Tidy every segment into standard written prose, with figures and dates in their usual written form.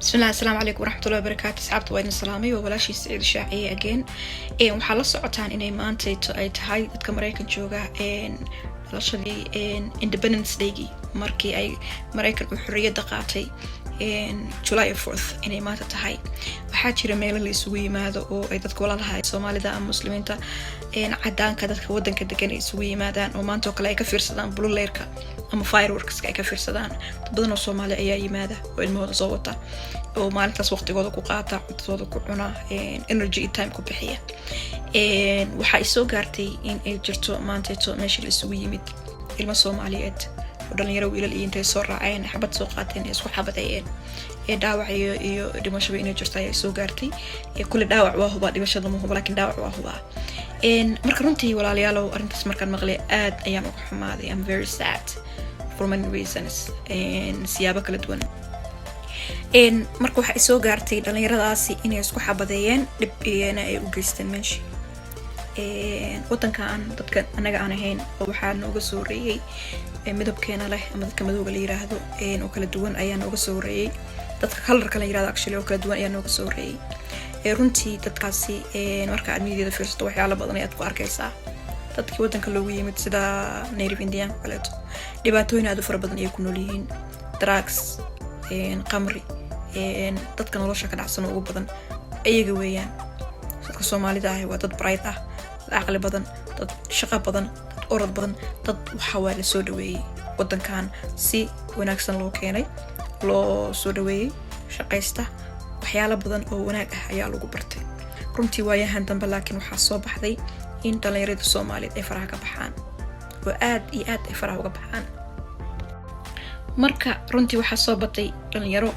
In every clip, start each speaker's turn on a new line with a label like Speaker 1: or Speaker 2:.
Speaker 1: Bismillahi, asalaamu calaykum waraxmatullahi wabarakaatu. Asxaabta, waa idin salaamay. Waa walaashii Saciid Shaaciye again. Waxaa la socotaan inay maantayto ay tahay dadka Mareykan jooga dhalashadii Independence Daygii, markii ay Mareykan uu xorriyadda qaatay, July 4th, inay maanta tahay. Waxaa jira meelo la isugu yimaado oo ay dadka walaalaha Soomaalida ama Muslimiinta, cadaanka, dadka wadanka degan ay isugu yimaadaan, oo maanta oo kale ay ka fiirsadaan bululeyrka ama fireworkska ay ka fiirsadaan. Dad badan oo Soomaali ayaa yimaada oo ilmahooda soo wata, oo maalintaas waqtigooda ku qaata, cuntadooda ku cuna, energy iyo time ku bixiya. Waxaa isoo gaartay in ay jirto maantayto meesha la isugu yimid ilmo Soomaaliyeed oo dhalinyaro, wiilal iyo intay soo raaceen, xabad soo qaateen, ee isku xabadeeyeen, ee dhaawac iyo dhimashaba inay jirto ayaa soo gaartay. Kulli dhaawac waa hubaa, dhimashada ma huba, laakiin dhaawac waa hubaa. Marka runtii, walaalayaalow, arrintaas markaan maqlay aad ayaan uga xumaaday. I'm very sad for many reasons, siyaabo kala duwan. Marka waxaa isoo gaartay dhalinyaradaasi inay isku xabadeeyeen, dhib iyana ay u geysteen meeshii. Wadankan dadka anaga aan ahayn oo waxaa nooga soo horeeyey midabkeena leh, ama dadka madowga la yiraahdo oo kala duwan ayaa nooga soo horeeyey, dadka colorka la yirahdo actually oo kala duwan ayaa nooga soo horeeyey. Runtii dadkaasi marka aad miidyada fiirsato, waxyaalo badan ayaad ku arkaysaa. Dadkii wadanka loogu yimid, sida Native Indianka kaleeto, dhibaatooyin aad u fara badan ayay ku nool yihiin: drugs, qamri. Dadka nolosha ka dhacsan ugu badan iyaga weeyaan. Dadka Soomaalida ahi waa dad bright ah, dad caqli badan, dad shaqo badan, dad orod badan, dad waxa waa la soo dhaweeyey, wadankan si wanaagsan loo keenay, loo soo dhaweeyey, shaqaysta, waxyaalo badan oo wanaag ah ayaa lagu bartay runtii waayahan dambe. Laakiin waxaa soo baxday in dhalinyarada Soomaaliyeed ay faraha ka baxaan, oo aad iyo aad ay faraha uga baxaan. Marka runtii waxaa soo batay dhalinyaro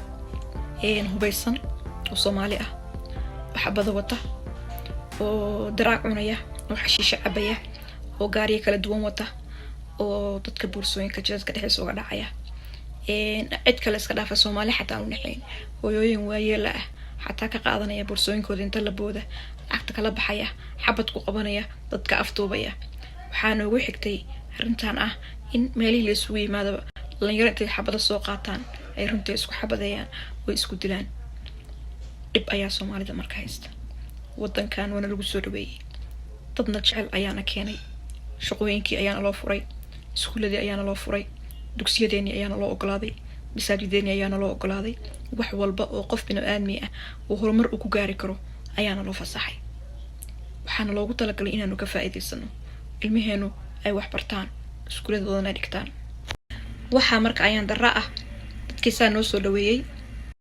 Speaker 1: hubaysan oo Soomaali ah, oo xabado wata, oo drug cunaya, oo xashiisho cabaya, oo gaariyo kala duwan wata, oo dadka boorsooyinka jidadka dhexdiisa uga dhacaya. Cid kale iska dhaafa, Soomaali xataa aan u dhexayn, hooyooyin waayeela ah xataa ka qaadanaya boorsooyinkooda, inta la booda lacagta kala baxaya, xabad ku qabanaya, dadka afduubaya. Waxaa noogu xigtay arrintan ah in meelihii la isugu yimaadaba dhalinyaro intay xabado soo qaataan ay runtii isku xabadeeyaan oo isku dilaan. Dhib ayaa Soomaalida marka haysta. Wadankan waana lagu soo dhaweeyey, dadna jecel ayaana keenay, shaqooyinkii ayaana loo furay, iskuuladii ayaana loo furay, dugsiyadeenii ayaana loo ogolaaday, masaajideenii ayaana loo ogolaaday. Wax walba oo qof binu aadmi ah uu horumar uu ku gaari karo ayaana loo fasaxay. Waxaana loogu talagalay inaanu ka faa-iideysano, ilmaheenu ay wax bartaan, iskuuladoodana ay dhigtaan. Waxaa marka ayaan darra ah dadkii saa noo soo dhaweeyey.